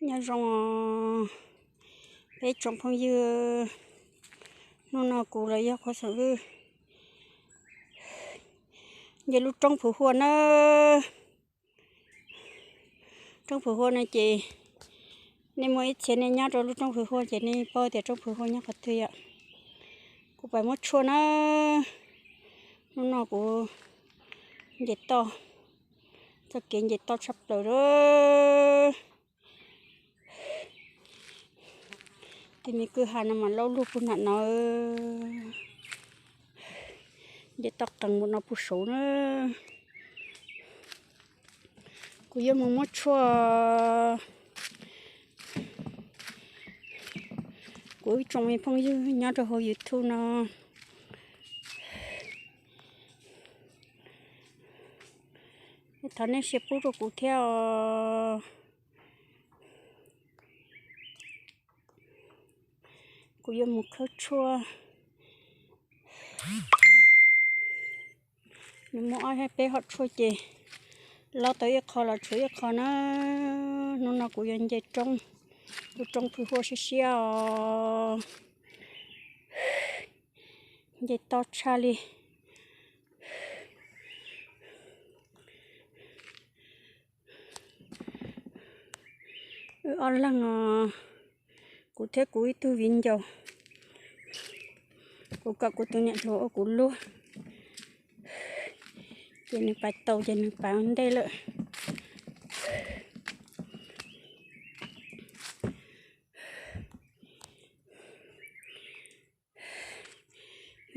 Nyob zoo peb tsoom phooj ywg, hnub no kuv los yog Qhua Xeem Vwj nce lub roob Phwv Huaj nawb. Roob Phwv Huaj no ces nej muaj ib txhia nej nyob rau lub roob Phwv Huaj ces nej paub tias roob Phwv Huaj nyob qhov twg yom. Kuv pais muab tshuaj nawb. Hnub no kuv nce toj, txoj kev nce toj tshaj plaws lawm. Tej me kwj ha no mas laub lug puag nram no, nce toj qees mus no puag saud na. Kuv yuav mus muab tshuaj. Kuv ib tsoom me phooj ywg nyob rau hauv YouTube no, thov nej share pub rau kuv thiab os. Kuv yuav mus khawb tshuaj. Nws muaj ob peb hom tshuaj ces lob tau ib qho los tshuav ib qho na. Hnub no kuv yuav nce roob, lub roob Phwv Huaj siab siab os. Nce toj tshaj li. Wb ob leeg os, kuv thiab kuv ib tug viv ncaus. Kuv kom kuv tus niam hluas ua kuv luag, ces nws pais tau ces nws pais ua ntej lawm.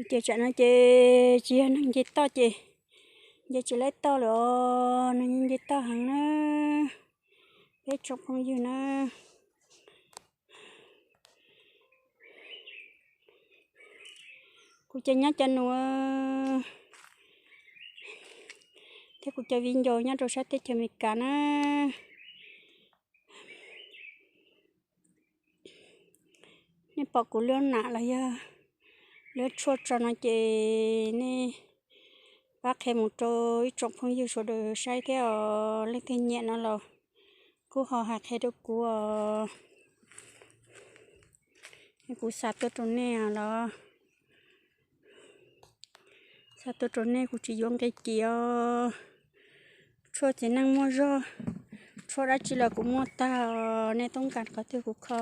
Ces tsam no ces tsis yog neeg nce toj ces nce tsis laib toj lawm os, nws nce toj heev na, peb tsoom phooj ywg na. Kuv cov nyab cov nus thiab kuv cov viv ncaus nyob rau sab teb chaws Amelikas na, nej pom kuv lub nam los yog lub tshuaj tso no ces nej pab qhia mus rau ib tsoom phooj ywg sawv daws saib thiab os. Leej twg nyiam no los kuj ho hais qhia rau kuv os. Kuv xa tuaj rau nej los, xa tuaj rau nej, kuv tsis yuav nqi kim os. Tshuaj txiv neej muaj zog, tshuaj dab tsi los kuv muaj tag os. Nej toob kas qhov twg kuv kho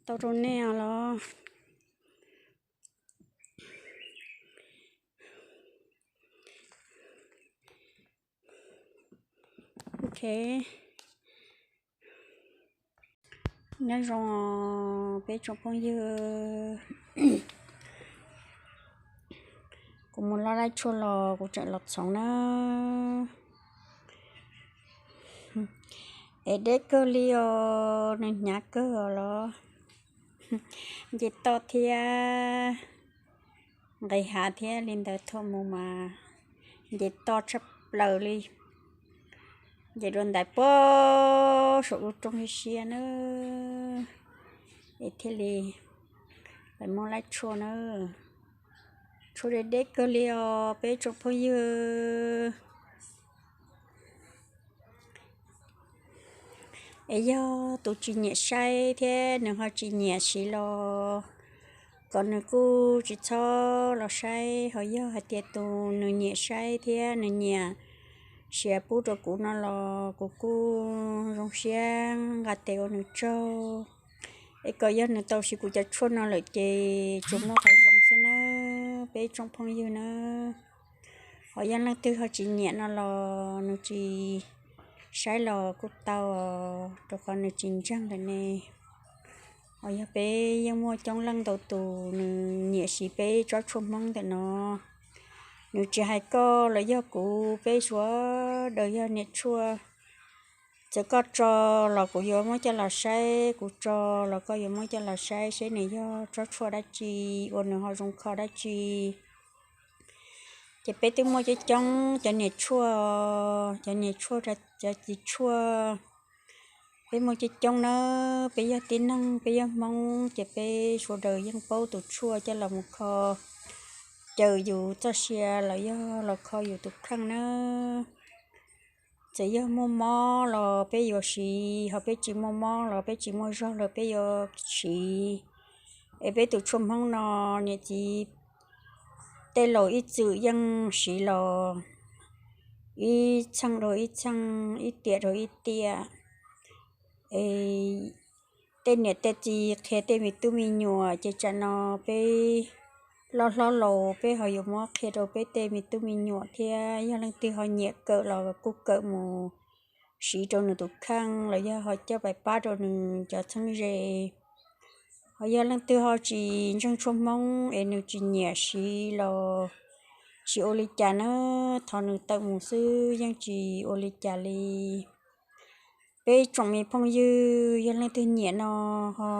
tau rau nej os los. Ok, nyob zoo peb tsoom phooj ywg. Kuv mus lov laib tshuaj los kuv tseem los txhoov na. Es deb kawg li os, nws hnyav kawg os los. Nce toj thiab nqis hav thiab li ntawd thaum mus mas nce toj tshaj plaws li. Nce dua ntais puag saum lub roob siab siab na, es thiaj li pais muab laib tshuaj na. Tshuaj deb deb kawg li os peb tsoom phooj ywg. Es yog tus tsis nyiam saib thiab nws ho tsis nyiam siv los kom nws kuj tsis txhob los saib. Ho yog hais tias tus nws nyiam saib thiab nws nyiam siv pub rau kuv no los kuv kuj zoo siab nqa tes ua nws tsaug. Es kom yog nws tau siv kuv cov tshuaj no lawm ces tsuas muaj qhov zoo xwb nawb peb tsoom phooj ywg nawb. Ho yog leej twg ho tsis nyiam no los nws tsis saib los kuj tau, rau qhov nws tsis ntseeg lawm ne. Ho yog peb yeej muaj coob leej ntau tus nws nyiam siv peb tsob tshuaj Hmoob ntawm no. Nws tsis hais koj los yog kuv, peb sawv daws yog niam tshuaj. Txawm koj tso los kuv yuav muab coj los saib, kuv tso los koj yuav muab coj los saib seb nws yog tsob tshuaj dab tsi, ua nws ho zoo kho dab tsi. Ces peb twb muaj coob coob cov niam tshuaj, cov niam tshuaj, cov txiv tshuaj. Peb muaj coob coob nawb, peb yog tib neeg, peb yog Hmoob ces peb sawv daws yeej paub tus tshuaj coj los mus kho, caw yus txoj sia los yog los kho yus tus kheej nawb. txawm yog muaj mob los peb yuav siv, ho peb tsis muaj mob los peb tsis muaj zog los peb yuav siv. Es peb tus tshuaj Hmoob no niam txiv tej laus ib txwm yeej siv los ib txheej rau ib txheej, ib tiam rau ib tiam. Es tej niam tej txiv qhia tej me tub me nyuam ces tsam no peb loj hlob laus peb ho yuav muab qhia rau peb tej me tub me nyuam thiab. Yog leej twg ho nyiam kawm los kuj kawm mus siv rau nws tus kheej los yog ho coj pais pab rau nws cov txheeb ze. Ho yog leej twg ho tsis ntseeg tshuaj Hmoob es nws tsis nyiam siv los tsis ua li cas na, thov nws tawm mus xwb yeej tsis ua li cas li. Peb tsoom me phooj ywg, yog leej twg nyiam no ho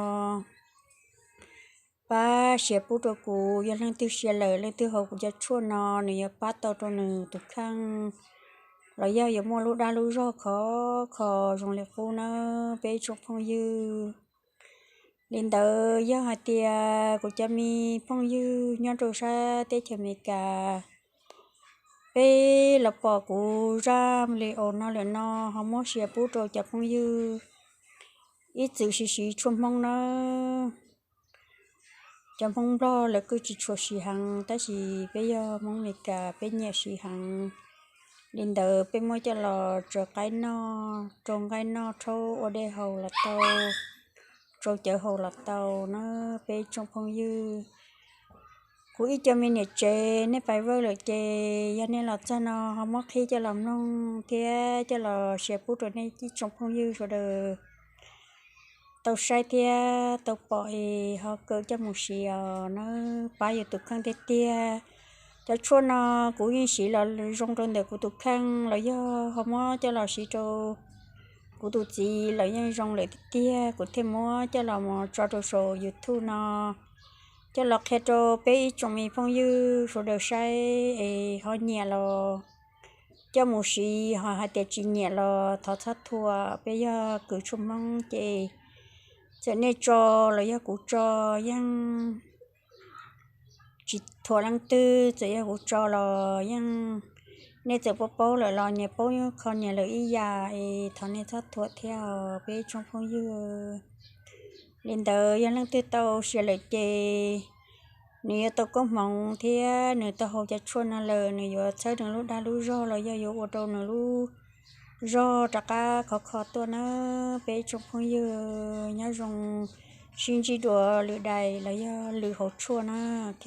pab share pub rau kuv. Yog leej twg share lawm, leej twg haus kuv cov tshuaj no, nws yuav pab tau rau nws tus kheej los yog yuav muaj lub dag lub zog khov kho zoo li qub na, peb tsoom phooj ywg. Li ntawd yog hais tias kuv cov me phooj ywg nyob rau sab teb chaws Amelikas, peb los pom kuv zaj video no lawm no ho muab share pub rau cov phooj ywg ib txwm siv siv tshuaj Hmoob nawb. Cov Hmoob Nplog lawv kuj tsis tshua siv heev, tab sis peb yog Hmoob Amelikas peb nyiam siv heev. Li ntawd peb muab coj los tsaws qaib noj, rau nqaij noj, rhaub ua dej haus los tau, rau cawv haus los tau na, peb tsoom phooj ywg. Kuv ib co me niam tsev, nej pais vawj lawm ces yog nej los txog no ho muab qhib coj los mloog thiab coj los share pub rau nej ib tsoom phooj ywg sawv daws tau saib thiab tau pom es ho kawm coj mus siv os na, pab yus tus kheej tiag tiag. Cov tshuaj no kuv yeej siv los zoo rau ntawm kuv tus kheej los yog ho muab coj los siv rau kuv tus txiv los yeej zoo lawm tiag tiag, kuv thiaj muab coj los mus tso rau saum YouTube no, coj los qhia rau peb ib tsoom me phooj ywg sawv daws saib es ho nyiam los coj mus siv, ho hais tias tsis nyiam los thov txhob thuam. Peb yog kws tshuaj Hmoob ces txawm nej tso los yog kuv tso yeej tsis thuam leej twg, txawm yog kuv tso los yeej, nej txawm paub paub lawm los nyias paub kho nyias lawm ib yam es thov nej txhob thuam thiab os peb tsoom phooj ywg. Li ntawd yog leej twg tau siv lawm ces nws yuav tau koob hmoov thiab nws tau haus cov tshuaj no lawm nws yuav txhawb nws lub dag lub zog los yog yuav ua rau nws lub zog rov qab khov kho tuaj nawb. Peb tsoom phooj ywg nyob zoo, sib ntsib dua lwm daim los yog lwm hauv tshuaj na, ok.